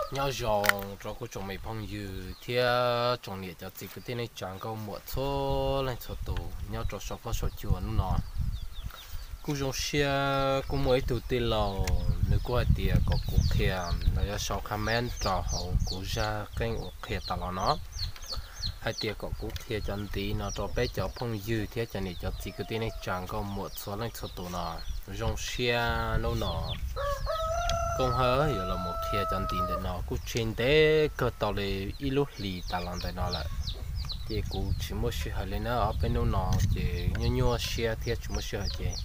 Nyob zoo rau kuv tsoom me phooj ywg thiab tsoom niam cov txiv kwv tij neej tsa nkauj muam txhua leej txhua tus nyob rau saum huab saum cua hnub no. Kuj zoo siab kuj muaj ib tug tij laug nws kuj hais tias kom kuv qhia, los yog sau comment rau hauv kuv zaj qeej uas qhia tas los no, hais tias kom kuv qhia cov ntiv no rau peb cov phooj ywg thiab cov niam cov txiv kwv tij neej tsa nkauj muam txhua leej txhua tus no. Zoo siab hnub no Koob Hawj yuav los mus qhia cov ntiv ntawm no kuj tsis ntev kawg, tau li ib lub hlis tas los ntawm no lawm, ces kuv tsis muaj sij hawm li na. Ob peb hnub no ces nyuaj nyuaj siab thiab tsis muaj sij hawm ces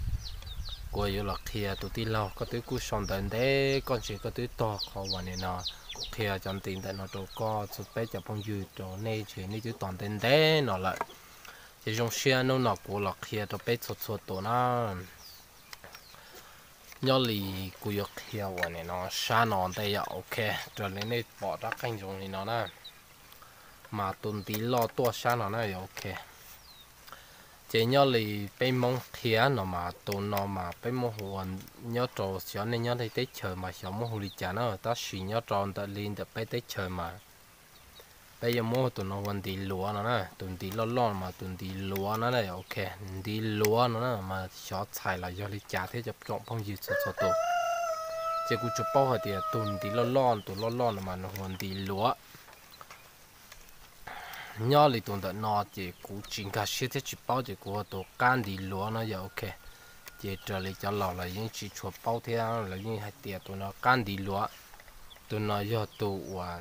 kuv yuav los qhia. Tus tij laug, koj twb kuj sau ntawv ntev, koj ntshe koj twb tog qhov uas nim no kuv qhia cov ntiv ntawm no rau koj txhua peb cov phooj ywg rau nej, ntshe nej twb tog ntev ntev no lawm. Ces zoo siab hnub no kuv los qhia rau peb txhua txhua tus na. Nyob li kuv yuav qhia uas nim no sab no ntej yom, ok, raws li nej pom rab qeej zoo li no na, mas tus ntiv loj tuaj sab no na yom, ok. Ces nyob li peb Hmoob qhia no mas tus no mas peb muab hu, nyob rau xyov nej nyob li teb chaws mas xyov muab hu li cas na, tab sis nyob rau ntawm li ntawm peb teb chaws mas peb yuav muab tus no hu ua ntiv luav no na. Tus ntiv loj loj mas tus ntiv luav no na, ok, ntiv luav no na mas xyov txhais los yog li cas thiab cov tsoom phooj ywg txhua txhua tus. Ces kuv tsuas paub hais tias tus ntiv loj loj, tus loj loj no mas nws hu ua ntiv luav. Nyob li tus ntawm no ces kuv tsis nkag siab thiab tsis paub ces kuv hu ua tus qab ntiv luav no yom, ok. Ces raws li cov laus los yeej tsis tshua paub thiab, lawv yeej hais tias tus no qab ntiv luav, tus no yog tus uas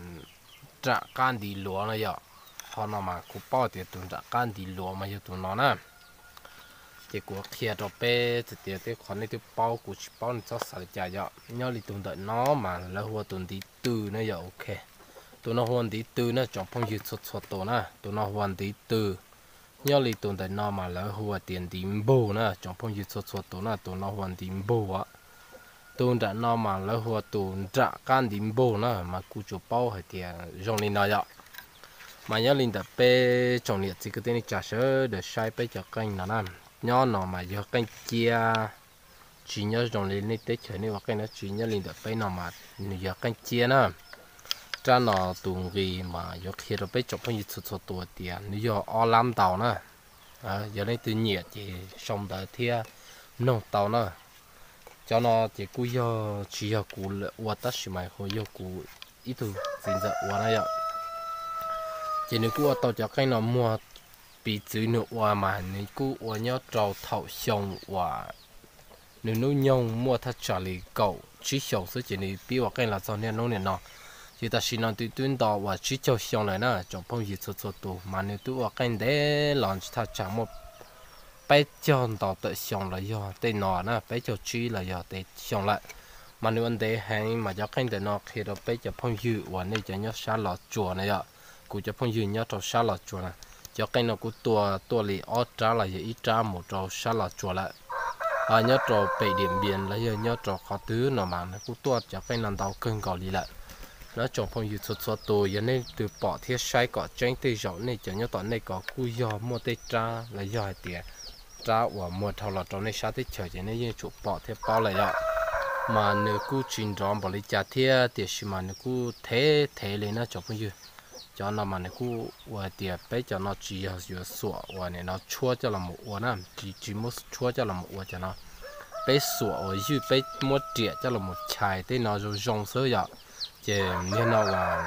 nram qab ntiv luav no yom. Qhov no mas kuv paub tias tus nram qab ntiv luav mas yog tus no na. Ces kuv qhia rau peb txhua tias tej qhov nej twb paub, kuv tsis paub nej txhob xav li cas yom. Nyob li tus ntawm no mas lawv hu ua tus ntiv tw na yom, ok. Tus no hu ua ntiv tw na tsoom phooj ywg txhua txhua tus na, tus no hu ua ntiv tw. Nyob li tus ntawm no mas lawv hu ua tias ntiv npug na tsoom phooj ywg txhua txhua tus na, tus no hu ua ntiv npug. Tus nram no mas lawv hu ua tus nram qab ntiv npug na, mas kuv tsuas paub hais tias zoo li no yom. Mas nyob li ntawm peb tsoom niam txiv kwv tij neej tsa sawv daws saib peb cov qeej no na, nyob no mas yog qeej ciab, tsis nyob zoo li nej teb chaws nej ua qeej dab tsi. Nyob li ntawm peb no mas nws yog qeej ciab na. Rab no tus nqi mas yuav qhia rau peb tsoom phooj ywg txhua txhua tus tias nws yog ob lab ntau na. Yog leej twg nyiam ces sau ntawv thiab mloog tau na. Cov no ces kuj yog tsis yog kuv ua tab sis mas hu yog kuv ib tug txiv ntxawm ua na yom. Ces nws kuj ua tau cov qeej no muag, piv txwv nws ua mas nws kuj ua nyob rau thaum xyoo uas nws hnub nyoog muaj thaj tsam li kaum tsib xyoos xwb ces nws pib ua qeej los txog niaj hnub nim no. Ces tam sim no nws twb nto uas tsib caug xyoo lawm na tsoom phooj ywg txhua txhua tus, mas nws twb ua qeej ntev los thaj tsam muaj peb caug ntau tawm xyoo los yog tej no na, peb caug tsib los yog tej xyoo lawm. Mas nws ua ntev heev mas cov qeej ntawm no qhia rau peb cov phooj ywg uas nej cov nyob sab Los Tsuas na yom. Kuv cov phooj ywg nyob rau sab Los Tsuas na, cov qeej no kuj tua tuaj li ob rab los yog ib rab mus rau sab Los Tsuas lawm. Nyob rau pem Diam Npias los yog nyob rau qhov twg no mas nws kuj tuaj cov qeej no ntau kawg nkaus li lawm. Nyob tsoom phooj ywg txhua txhua tus, yog nej leej twg pom thiab saib kom tseeb, tej zaum nej cov nyob tom nej ko kuj yog muaj tej rab los yog hais tias rab uas muag dhau los rau nej sab teb chaws ces nej yeej tsum pom thiab paub lawm yom. Mas nws kuj tsis nrov npaum li cas thiab, tiam sis mas nws kuj thev thev li na tsoom phooj ywg. Cov no mas nws kuj ua hais tias peb cov no tsis yog yuav xuam uas nim no tshuab coj los mus ua na, tsis, tsis muab tshuab coj los mus ua cov no. Peb xuam uas ywj peb muab riam coj los mus chais tej no zoo zoo xwb yom. Ces yog no uas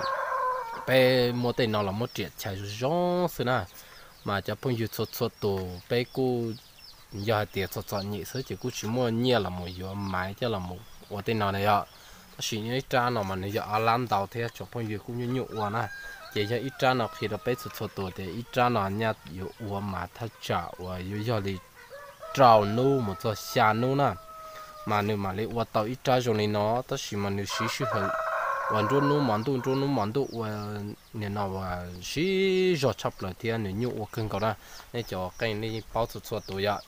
peb muab tej no los muab riam chais zoo zoo xwb na. Mas cov phooj ywg txhua txhua tus, peb kuj yog hais tias txom txom nyem xwb ces kuj tsis muaj nyiaj los mus yuav maiv coj los mus ua tej no na yom. Tab sis nyob ib rab no mas nws yog ob lab ntau thiab tsoom phooj ywg kuj nyuaj nyuaj ua na. Ces yog ib rab no qhia rau peb txhua txhua tus tias ib rab no nyaj yuav ua mas thaj tsam uas yuav yog li rau hnub mus txog xya hnub na, mas nws mam li ua tau ib rab zoo li no. Tab sis mas nws siv sij hawm uas nruab hnub hmo ntuj nruab hnub hmo ntuj ua nim no uas siv zog tshaj plaws thiab nws nyuaj ua kawg nkaus na. Nej cov qeej nej yeej paub txhua txhua tus yom.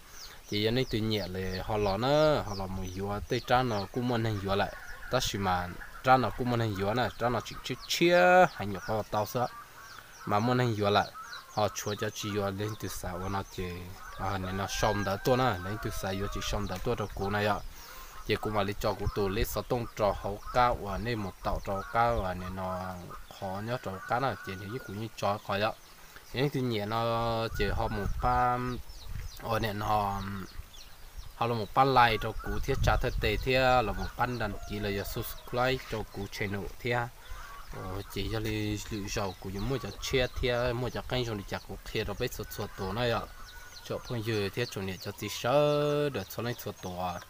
Ces yog nej leej twg nyiam li ho los na, ho los mus yuav. Tej rab no kuj muaj neeg yuav lawm, tab sis mas rab no kuj muaj neeg yuav na, rab no tseem tshiab tshiab heev nyuam qhuav ua tau xwb, mas muaj neeg yuav lawm. Ho tshuav cov tsis yuav, leej twg xav ua no ces nim no sau ntawv tuaj na, leej twg xav yuav ces sau ntawv tuaj rau kuv na yom. Ces kuv mam li tso kuv tus lej xov tooj rau hauv qab uas nej mus taum rau hauv qab uas nim no qhov nyob rau hauv qab na, ces nws yeej kuv yeej tso qhov yom. Yog leej twg nyiam no ces ho mus pab, ua nim no ho los mus pab like rau kuv thiab tsa thawj tes thiab los mus pab đăng ký los yog subscribe rau kuv channel thiab. Ces yog li lwm zaus kuv yuav muaj cov tshiab thiab muaj cov qeej zoo li cas kuv qhia rau peb txhua txhua tus na yom. Tsoom phooj ywg thiab tsoom niam cov txiv sawv daws txhua leej txhua tus,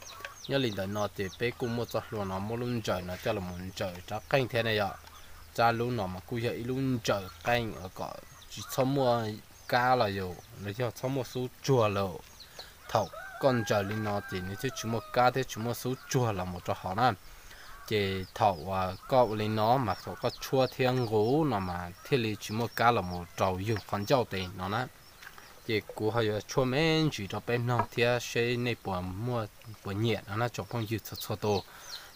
nyob li ntawm no ces peb kuj muaj txoj hlua no muab lub ntsaws no coj los mus ntsaws rab qeej thiab ne yom. Rab lub no mas kuj yog ib lub ntsaws qeej kom tsis txhob muaj kab los yog, los yog txhob muaj xub tsuag lawm. Thaum koj ntsaws li no ces nws thiaj tsis muaj kab thiab tsis muaj xub tsuag los mus rau hauv na. Ces thaum uas koj ua li no mas thaum koj tshuab thiab nqus no mas thiaj li tsis muaj kab los mus rau yus qhov ncauj tes no na. Ces kuv ho yuav tshuab me ntsis rau peb mloog thiab seb nej puas muaj, puas nyiam no na tsoom phooj ywg txhua txhua tus.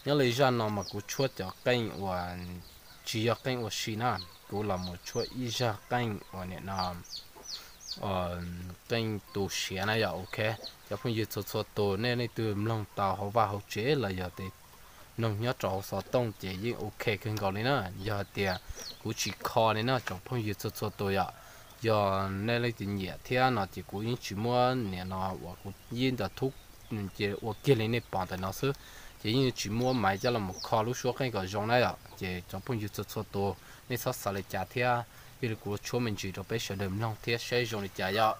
Nyob li zaj no mas kuv tshuab cov qeej uas tsis yog qeej ua si na, kuv los mus tshuab ib zaj qeej uas nim no qeej tu siav na yom. Ok, cov phooj ywg txhua txhua tus, nej leej twg mloog tau hauv vaj hauv tsev los yog tias mloog nyob rau hauv xov tooj ces yeej ok kawg nkaus li na. Yog hais tias kuv tsis kho li na tsoom phooj ywg txhua txhua tus yom, yog nej leej twg nyiam thiab no ces kuv yeej tsis muab nim no uas kuv yeej ntawm thub ces ua kiag li nej pom ntawm no xwb. Ces yeej tsis muab maiv coj los mus kho lub suab qeej kom zoo na yom. Ces cov phooj ywg txhua txhua tus, nej txhob xav li cas thiab, yog li kuv tshuab me ntsis rau peb sawv daws mloog thiab saib zoo li cas yom.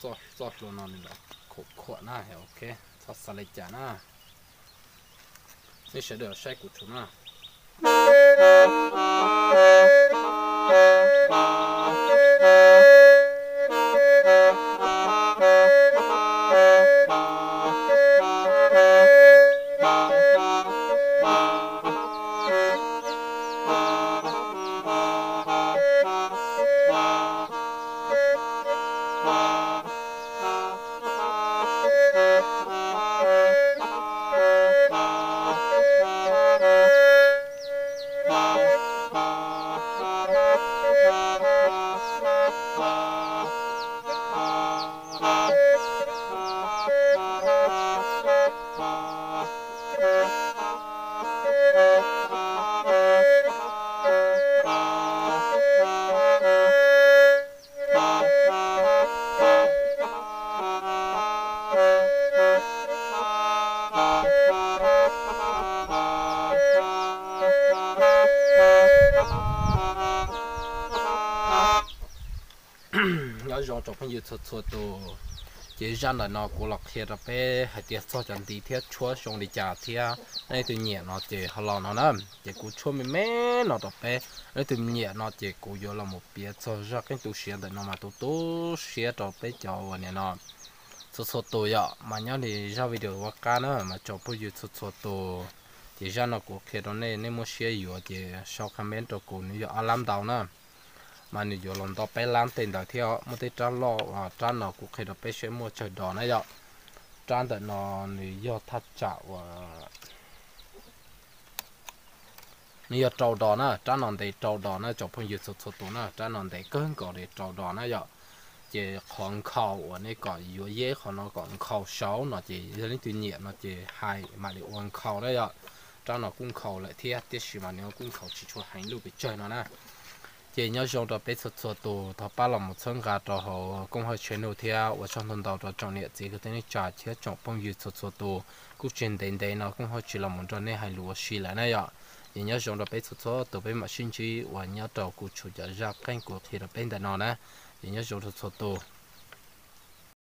Txoj hlua no nws los khuam khuam na, ok, txhob xav li cas na. Nej sawv daws saib kuv tshuab na. Nyob zoo tsoom phooj ywg txhua txhua tus, ces zaj ntawm no kuv los qhia rau peb hais tias txog cov ntiv thiab tshuab zoo li cas thiab, nej leej twg nyiam no ces ho los no na. Ces kuv tshuab me me no rau peb, nej leej twg nyiam no ces kuv yuav los mus piav txog zaj qeej tu siav ntawm no mas tu tu siab rau peb cov uas nim no txhua txhua tus yom. Mas nyob li zaj video ua qab na mas tsoom phooj ywg txhua txhua tus, ces zaj no kuv qhia rau nej, nej muaj siab yuav ces sau comment rau kuv, nws yog ob lab ntau na. Mas nws yuav los nto peb lab tej ntawd thiab. Muaj tej rab loj, rab no kuv qhia rau peb saib muaj tsawg dos na yom. Rab ntawm no nws yog thaj tsam uas nws yog rau dos na, rab no ntev rau dos na tsoom phooj ywg txhua txhua tus na, rab no ntev kawg nkaus li rau dos na yom. Ces qhov nkhaus uas nej kom yuav yeb qhov no kom nkhaus saud no ces yog leej twg nyiam no ces hais mam li ua nkhaus na yom. Rab no kuj nkhaus lawm thiab tiam sis mas nws kuj nkhaus tsis tshua heev lub pes tsawg no na. Ces nyob zoo rau peb txhua txhua tus, thov pab los mus txhawb nqa rau hauv Kooj Hawj channel thiab ua tsaug ntau ntau rau tsoom niam txiv kwv tij neej tsa thiab tsoom phooj ywg txhua txhua tus. Kuj tsis ntev ntev no Kooj Hawj tsis los mus nrog nej hais lus ua si lawm na yom. Ces nyob zoo rau peb txhua txhua tus, peb mam sib ntsib uas nyob rau kuv tshuav cov zaj qeej kuv qhia rau peb ntawm no na. Ces nyob zoo rau txhua tus.